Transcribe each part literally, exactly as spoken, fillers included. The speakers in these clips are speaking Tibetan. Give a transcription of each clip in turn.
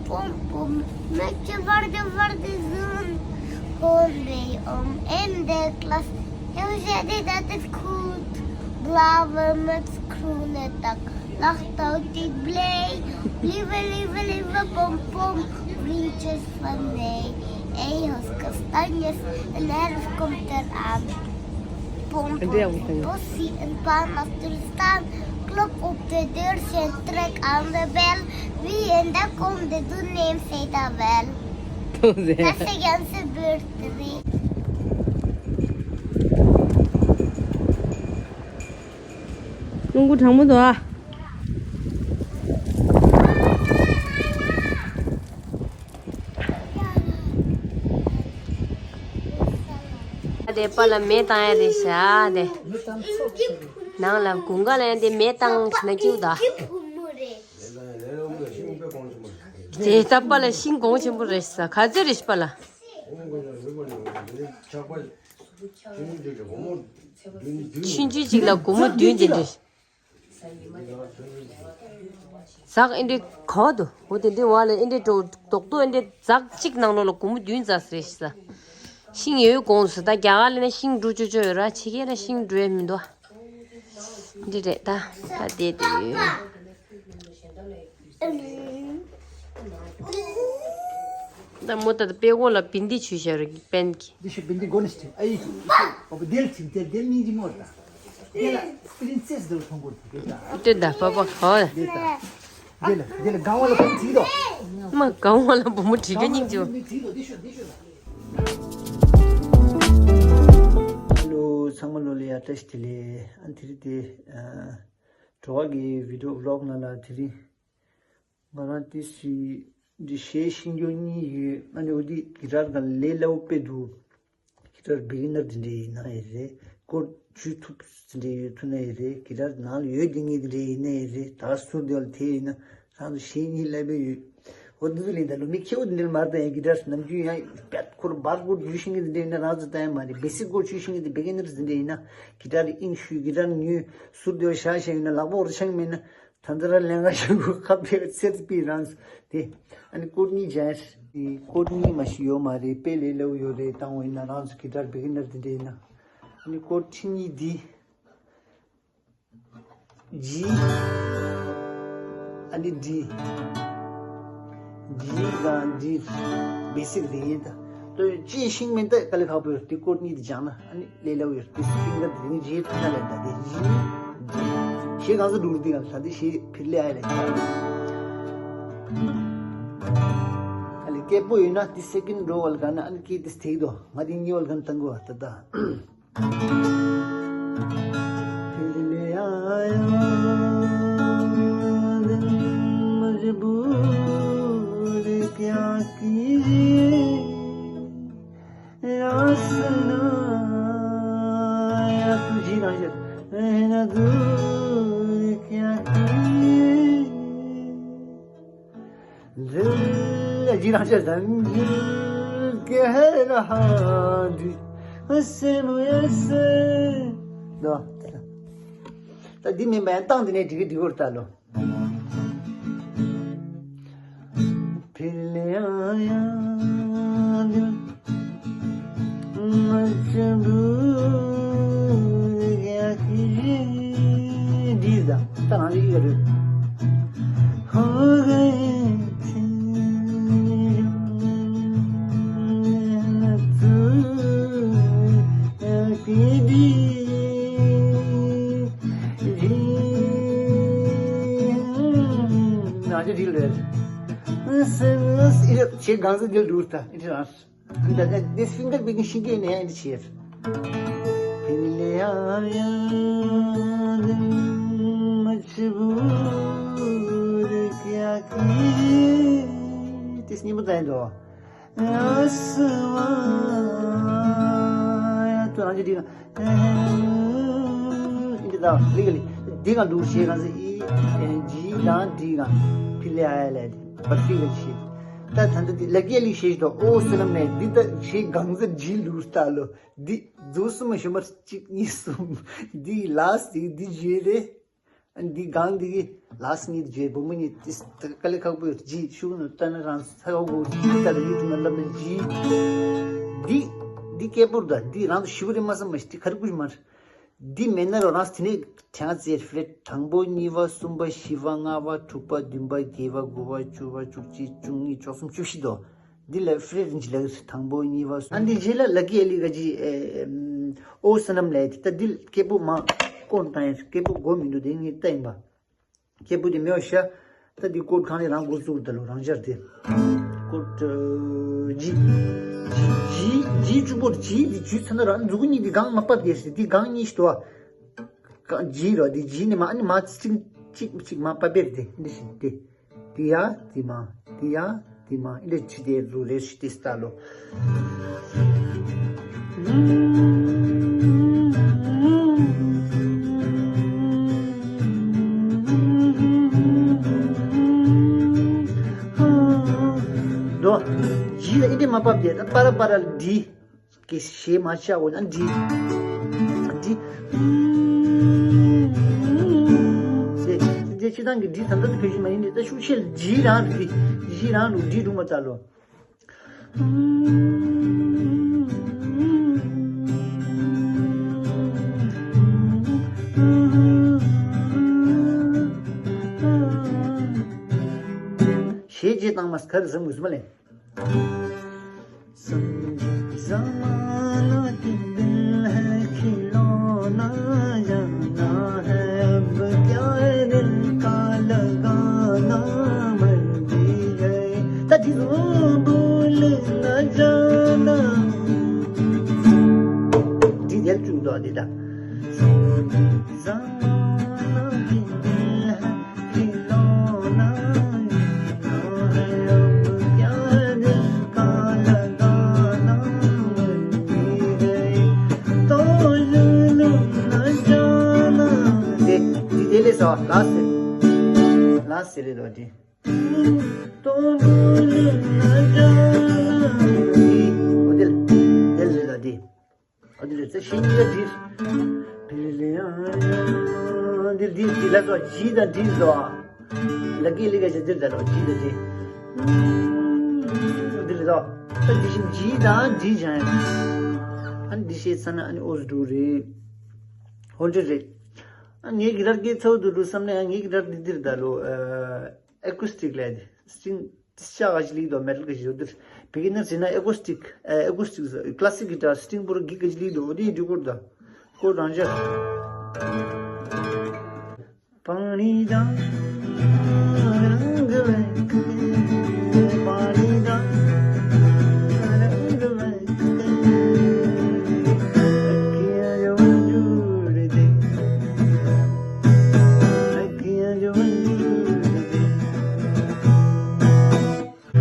Pom pom, mit je warde warde zon. Hon bei om in de klas. Eusede dat het goed. Blauwe muts, groene dak. Lacht altijd blij. Lieve, lieve, lieve pom pom. Vriendjes van mij. Egels, kastanjes en herfst komt eraan. Pomp op de bossie en panas er staan. Klop op de deur en trek aan de bel. Wie in de kom de doen neemt zij dat wel. Dat is de ganse beurt. རླུང་བུ་གྲང་མོ་འདུག་ཨ། དེ་པ་ལ་མེ་བཏང་ཡ་རེད་ཤག་དེ། ནང་ལ་དགུན་ཁ་ལ་ཡང་དེ་མེ་བཏང་ན་སྐྱིད་ད། དེ་ད་པ་ལ་ཤིང་གོང་ཆེན་པོ་རེད་ཤག་ག་ཚོད་རེད་པ་ལ། ཆུང་ཆུང་ཅིག་ལ་སྒོར་མོ་བདུན་དེ་འདྲ། ཟག་ཨེ་འདྲའི་གོ་དུ་འོ་དེ་འདྲའི་བ་ལ་ཨེ་འདྲའི་འགྲོ་རྡོག་རྡོག་ཨེ་འདྲའི་ཟག་གཅིག་ནང་ལོགས་ལ་སྒོར་མོ་བདུན་ཙམ་རེད་ཤག་ཤིང་ཡོད་དགོངས་སུ་ད་རྒྱ་གར་ལ་ན་ཤིང་འགྲོ་ཆོག་ཆོག་ཡོད་ར་ཕྱི་རྒྱལ་ལ་ཤིང་འགྲོ་ཡ་མི་འདུག་འདི་རེད་ད་ད་བསྡད་དུ་ཡོད། ད་མོ་ད་ད་དཔེ་གོ་ལ་བིན་དི་ཆུ་ཤར་གི་པན་གི་འདི་ཤུ་བིན་དི་གོ་ནི་སྟེ་ཨ་ཡི་ཨོ་བ་དེལ་ཐིག་དེལ་དེལ་ནི་ཇི་མོ་ད། དེ་ལ་པི་རིན་སེ་སི་དེ་ལ་ཐོང་གོ་དེ་ད། དེ་ད་པ་པ་ཁ་བ། དེ་ད། དེ་ལ་དེ་ལ་གང་བ་ལ་པ་ཐིག་དོ། མ་གང་བ་ལ་བུ་མོ་དྲི་ག་སྙིང་རྗེ། དེ་ཐིག་དོ་དེ་ཤུ་དེ་ཤུ་ད། ཧེ་ལོ་ཚང་མ་ལོ་ལ་ཡ་བཀྲ་ཤིས་བདེ་ལེགས། ཨ་དེ་རིང་དེ་ཨ་གྲོ་བ་གི་བི་ཌི་ཡོ་བི་ལོག་ནང་ལ་དེ་རིང་ང་རང་དེ་སི་འདི་གཞས་ཤེས་མཁན་གཉིས་ཡོད། ཨ་ནི་འོ་དེ་གི་ཊར་ག་ལས་སླ་པོ་དཔེ་འདུག་གི་ཊར་བི་གི་ནར་དེ་འདྲ་ཡིན་ན་ཡི་རེད། ཀོར་ཌ་ཆུ་ཐུབ་དེ་འདྲ་ཡོད་ཐུབ་ན་ཡི་རེད། གི་ཊར་ནང་ལ་ཡོད་དེ་ངེས་དེ་འདྲ་ཡིན་ན་ཡི་རེད། ད་ཟུར་དེ་བ་ལ་དེ་ཡིན་ན་རང་ཚོ་གཞས་གཉིས་སླ་པོ་ཡོད། འོ་དེ་ཚོ་ལེན་ད་ལོ་མི་ཁྱེའུ་འདི་འདྲ་མར་ད་ཡང་གི་ཊར་ནམ་རྒྱུན་ཡང་པད་ཁོར་སྦར་ཁོར་རྒྱུ་ཤེས་མཁན་འདི་འདྲ་ཡིན་ན་རང་ཚོ་ད་ཡང་མ་རེད། བེ་སིག་སྐོར་ཆུ་ཤེས་མཁན་འདི་བི་གི་ནར་འདི་འདྲ་ཡིན་ན་གི་ཊར་དབྱིངས་ཞུས་གི་ཊར་ཉོས་ཟུར་དེ་བ་བཞག་བཞག་ཡིན་ན་ལག་པ་འོར་ཆང་མེད་ན་ད་ཚ་ར་ལེན་ག་ཤ་གུ་ཁ་པེ་ཚེར་པི་རང་དེ་ཨ་ནི་ཀོར་ཌ་གཉིས་སྦྱར་དེ་ཀོར་ཌ་གཉིས་མ་ཤི་ཡོད་མ་རེད། དཔེ་ལས་སླ་པོ་ཡོད་རེད། བཏང་བ་ཡིན་ན་རང་ཚོ་གི་ཊར་བི་གི་ནར་འདི་འདྲ་ཡིན་ན་ཨ་ནི་ཀོར་ཌ་ཁྲི་གཉིས་འདི། ཇི། ཨ་ནི་ཌི། ཇི་དང་ཌི། བེ་སིག་དེ་ཡིན་ད། ལྟོས་ཅི་ཤིང་མིན་ད་དཀའ་ལས་ཁག་པོ་ཡོད། དེ་ཀོར་ཌ་གཉིས་དེ་སྦྱངས་ན་ཨ་ནི་ལས་སླ་པོ་ཡོད། བེ་སིག་ཕིང་གར་དེ་རིང་ཇི་ཐུག་ན་ལས་ད་དེ་ཇི། ཌི། ཤེས་གང་ཟག་འགྲོ་གི་འདི་ག་ད་དེ་ཤེས་ཕིར་ལས་ཨ་ལས་ད། ཨ་ལས་སྐད་པོ་ཡོད་ན་དེ་སེ་ཀེན་ཌི་རོ་བ་ལ་ག་ན་ཨ་ནི་སྐད་དེ་ཐེག་དོ། ང་དེ་གཉིས་བ་ལ་ག་ན་ཏང་གོ་བ་ད་ད། फिर ले आया दिल मजबूर, क्या कीजिए आसना, या तुझी नजर रहना दूर, क्या कीजिए। दिल अजीरा च जंजीर कह रहा दिल हंसे मुयसे। ད་འདི་མིན་པ་ཡང་བཏང་འདི་ནས་འགྲིག་གི་འགྲིག་གོ་ད་ལོ། फिर ले आया दिल मजबूर, क्या कीजिए। འདི་ད་ད་རང་ལ་ཡོད་རེད། हो गए थे तू की दी རང་ཅག་འདི་ལ་རེད། སེམས་ལ་ཞེ་གང་ཟེར་འདི་ལ་འདུག་ད་ཨེ་འདྲ་རང་། འདི་ད་འདི་ཕིང་གར་པིག་ཤིང་གི་ནས་ཨེ་འདྲ་བྱེད། फिर ले आया दिल मजबूर, क्या कीजिए। དེ་སྙིང་པོ་ད་ཡིན་འགྲོ། ཨ་སི་བ། ཡ་ཏུ་རང་ཅི་འདི་ག་འདི་དང་ལི་ག་ལི། འདི་ག་འདུག་ཞེས་གང་ཟེར་ཨི་ཨེན་ཇི་དང་འདི་ག་ཕི་ལེ་ཨ་ལེ་འདི་བར་ཕི་ག་ཞེས། ད་ད་འདི་ལ་སྐད་ལི་ཞེས་དོ་ཨོ་སི་ལམ་ནས་འདི་ད་ཞེས་གང་ཟེར་ཇི་ལུ་སྟ་ལོ། འདི་རྫུ་སུ་མ་ཤོ་མར་གཅིག་གཉིས་གསུམ། འདི་ལ་སི་འདི་ཇི་རེད། ཨ་འདི་སྒང་འདི་གི་ལགས་གཉིས་བརྗེ་བུ་མོ་གཉིས་ཏིས་དཀའ་ལས་ཁག་པོ་ཡོད་ཀྱི་ཤུགས་ནས་ལྟ་ན་རང་ཚ་བ་གོ་ཏིས་ལྟ་ལ་ཡུལ་དུ་མ་ལབ་ན་ཇི། འདི་འདི་སྐད་པོར་ད་འདི་རང་དུ་ཞི་བ་རེད་མ་བསམ་མ་ཤི་འདི་ག་རེ་ཀུ་ཤི་མར། འདི་མེད་ན་རོ་རང་དེ་ནས་དྲན་ཚེ་ཕི་ལེ་དང་པོ་གཉིས་པ་གསུམ་པ་བཞི་པ་ལྔ་པ་དྲུག་པ་བདུན་པ་བརྒྱད་པ་དགུ་པ་བཅུ་པ་བཅུ་གཅིག་བཅུ་གཉིས་བཅུ་གསུམ་བཅུ་བཞི་དོ། འདི་ལ་ཕི་ལེ་རིན་ཅི་ལ་དང་པོ་གཉིས་པ་གསུམ། ཨ་འདི་རྗེས་ལ་ལ་ཀི་ཨེ་ལི་ག་ཇི་ཨོ་ས་ནམ་ལས་ད་འདི་སྐད་པོ་མ་ཀོན་ཏང་ཡ་སྐད་པོ་གོ་མི་འདུག་དེ་ངས་ལྟ་ཡིན་པ། སྐྱེས་བུ་དེ་མེའོ་ཤ། ད་འདི་ཀོད་གང་ནས་རང་འགོ་བཙུགས་ད་ལོ་རང་འཇར་དེ། ཀོད་ཇི། ཇི་ཇི་ཇི་བཅུ་པོ་ཇི་འདི་ཇུས་ཚ་ན་རང་མཛུ་གུ་གཉིས་འདི་གང་མ་པ་དེ་ཞིག་འདི་གང་གཉིས་ཤི་དོ། གང་ཇི་རོ་འདི་ཇི་ནི་མ་ཨ་ནི་མ་ཅིག་ཅིག་ཅིག་མ་པ་པེར་དེ་འདི་ཞིག་དེ། འདི་ཡ་འདི་མ་འདི་ཡ། དེ་མ་ཨིན་དྲ་ཅི་དེ་རུ་རེ་ཤི་དེ་སྟ་ལོ། དོ། ཇི་ལ་ཨིན་དྲ་མ་པབ་དེ་ད་པ་ར་པ་ར་འདི། ཀི་ཤེ་མ་ཆ་འོ་ན་འདི། འདི། ཟེ། དེ་སྤྱི་བཏང་གི་འདི་ད་ལྟ་དུ་བེད་ཤུ་མ་ཡིན་ནི་ད་ཤུགས་ཆེ་ལ་ཇི་རང་རུ་འདི། ཇི་རང་རུ་འདི་རུ་མ་ད་ལོ། ཞེས་བྱས་བཏང་མ་སྐར་ཟིམ་གུ་ཟིམ་ལེ། ད་དེ་ཚོ་འདི་ཡལ་བཅུག་དོ་འདི་ད། དེ་དེ་ལས་སོ་ལ་སེ་ལ་སེ་རེད་དོ་དེ། འོ་དེ་ལ་དེ་ལས་ལ་དེ། འོ་དེ་ལས་ཚེ་ཤིང་གི་དེ། འདིར་འདིར་འདིར་ལ་སོ་ཇི་དང་འདིར་སོ། ལ་ཀི་ལི་ཀ་ཞེས་འདིར་ད་ལོ་ཇི་དང་འདི། འདིར་སོ། ད་འདི་བཞིན་ཇི་དང་འདི་བཞིན། ཨ་ནི་འདི་ཤེས་ས་ན་ཨ་ནི་ཨོ་ཟུ་འགྲོ་རེད། ཧོལ་འདྲི་རེད། ཨ་ངའི་གི་རར་སྐད་ཚ་བོ་དུ་འགྲོ་བསམ་ན་ཡང་ངའི་གི་རར་འདི་འདིར་ད་ལོ། ཨེ་ཀུ་སི་ཊིག་ལས་དེ་སི་ཊིང་། ཤ་ག་ཅི་ལི་དོ་མེ་ཊལ་ག་ཅི་ཡོད་དེ། བི་གི་ནར་ཟེར་ན་ཨེ་ཀོ་སི་ཊིག་ཨེ་ཀོ་སི་ཊིག་ཀ་ལ་སི་ཀི་གི་ཊར་སི་ཊིང་པོ་ར་གི་ག་ཅི་ལི་དོ་འོ་དེ་འདི་སྐོར་དང་། སྐོར་རང་ཅག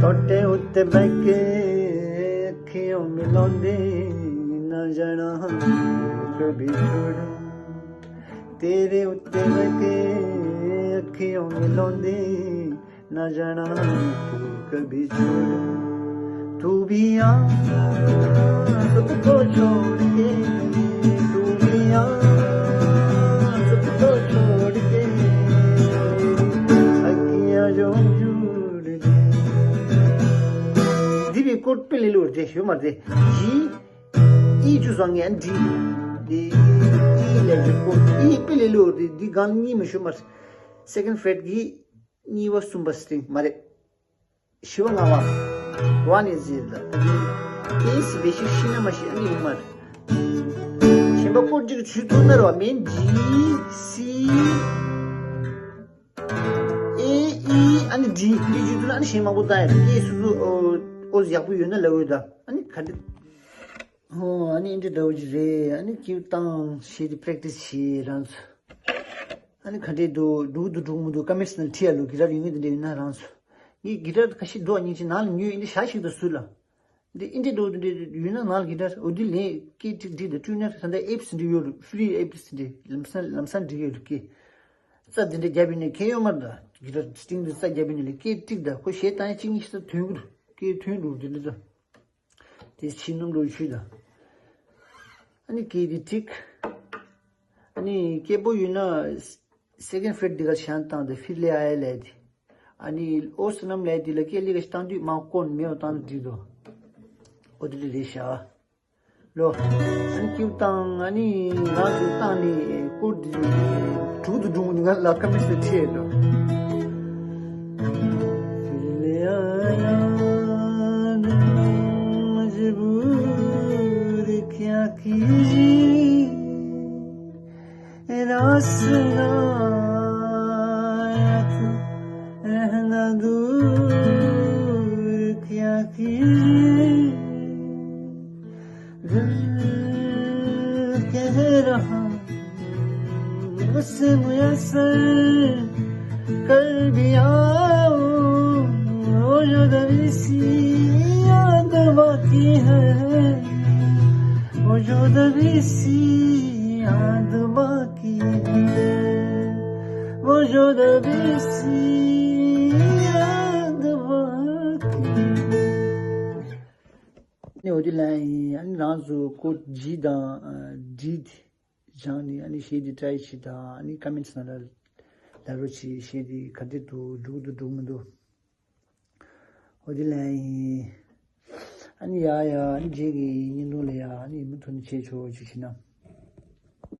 توٹے اتے بہہ کے اکھیوں ملاندے، نہ جانا کبھی چھوڑوں۔ تیرے اتے بہہ کے اکھیوں ملاندے، نہ جانا تو کبھی چھوڑوں۔ تو بھی آ سب کو چھوڑ کے، تو بھی آ سب کو چھوڑ کے، اکھیاں جو جڑ འདི་བའི་སྐོར་དཔེ་ལས་ལོར་དེ་ཞུ་མ་དེ་ཇི། ཨི་ཅུ་བཟང་ངན་འདི། འདི་ཨི་ལས་ཀྱི་སྐོར་ཨི་དཔེ་ལས་ལོར་དེ་འདི་གང་གཉིས་མི་ཞུ་མ། སེ་ཀན་ཕེ་རེཊ་གི་གཉིས་པ་གསུམ་པ་སི་ཊིང་མ་རེད། བཞི་པ་ལྔ་པ། ཝ་ནི་ཟེར་ལ། ཨེ་སི་བེ་ཤི་ཤི་ན་མ་ཤི་ཨ་ནི་ཡོང་མ་རེད། གཞན་པ་སྐོར་གཅིག་ཇུས་ཐུག་ན་ར་བ་མེན་ཇི་སི། ཨེ་ཨི་ཨ་ནི་འདི་འདི་ཇུས་ཐུག་ན་ཨ་ནི་གཞན་མང་པོ་ད་ཡ་ཨེ་སུ་སུ་ཨོ་ཨོ་ཡག་པོ་ཡོད་ན་ལ་འོས་ད་ཨ་ནི་ག་འདི། ཨོ་ཨ་ནི་འདི་འདྲ་བོ་ཅིག་རེད། ཨ་ནི་ཀིའུ་བཏང་ཤེས་ཏེ་པེ་རེག་ཊི་སི་བྱེད་རང་ཚོ། ཨ་ནི་ག་འདྲས་འདུག་འགྲུག་འདུག་འགྲུག་མི་འདུག་ཀོ་མེན་ཊི་ནང་ཁྲིད་ཡ་ལོ་གི་རབ་ཡོང་གི་དེ་འདྲ་ཡོད་ན་རང་ཚོ། ངས་གི་རབ་ཁ་ཤས་འདུག་སྙིང་རྗེ་ནང་ལ་ཉོས་ཡིན་དེ་ཞག་ཞིག་ཏུ་སུ་ལ། འདི་ཨིན་དྲི་འགྲོ་འདི་འདྲ་ཡོད་ན་ནང་གི་འདྲ་འོ་འདི་ལན་སྐད་ཅིག་འདྲི་འདི་སྤྲུལ་ན་ད་ལྟ་ཨེབ་སི་འདྲི་ཡོད་རུ་ཧྥི་རི་ཨེབ་སི་འདྲི་ལམ་སང་ལམ་སང་འདྲི་ཡོད་རུ་སྐད། རྩ་འདི་འདྲ་རྒྱབ་ཡིན་ནི་ཁེ་ཡོད་མ་རེད་ད། གི་འདྲ་སྟིང་འདི་རྩ་རྒྱབ་ཡིན་ནི་ལས་སྐད་ཅིག་ད་ཁོ་ཞེ་ད་ཡང་གཅིག་གཉིས་ཤི་ས་ཐོན་གི་རུ་སྐད་ཐོན་རུ་འདི་འདྲ་ད། དེ་ཕྱི་སྣུམ་རུ་ཆུ་ད། ཨ་ནི་སྐད་འདི་ཏིག་ཨ་ནི་སྐད་པོ་ཡོད་ན། second fret འདི་ག་ཤང་བཏང་སྟེ་ཕིར་ལེ་ཨའི་ལས་དེ། ཨ་ནི་ཨོ་སྣམ་ལས་དེ་ལ་སྐད་ལི་ག་ཞིག་བཏང་དུས་མ་ཀོན་མེའོ་བཏང་ན་འགྲིག་འདུག་ཨོ་དེ་ལས་རེད་ཤག་ལོ། ཨ་ནི་ཀིའུ་བཏང་ཨ་ནི་ང་ཚོ་བཏང་ནས་ཀོར་དེ་དྲུག་ཏུ་འགྲོ་འདུག་ང་ལ་ཀ་མི་སི་ཆེ་འགྲོ། ཕིར་ལེ་ཨའི་ཡ་ན་མཇ་བུར་ཁྱ་ཁི་རི། रास ना रहना दूर क्या किए दिल कह रहा बस मुयसर कर भी आओ वो जो दबी सी याद बाकी है वो जो दबी सी याद बाकी है वो जो दबी सी याद बाकी है ནི་འོ་དེ་ལ་ཡིན་ཨ་ནི་རང་ཚོ་ཀོ་ཇི་དང་ཌི་སྦྱངས་ནས་ཨ་ནི་གཞས་འདི་ཊའི་བྱེད་དང་ཨ་ནི་ཀ་མེན་ཊི་ནང་ལ་ལབ་རོགས་བྱེད། གཞས་འདི་ག་འདྲ་འདུག་འགྲིག་འདུག་འགྲིག་མི་འདུག་འོ་དེ་ལ་ཡིན་ཨ་ནི་ཡ་ཡ་ཨ་ནི་རྗེས་ཀྱི་བརྙན་ཐུང་ལ་ཡ་ཨ་ནི་མུ་མཐུད་ནས་བྱེད་ཆོག་ཅིག་བྱེད་ན།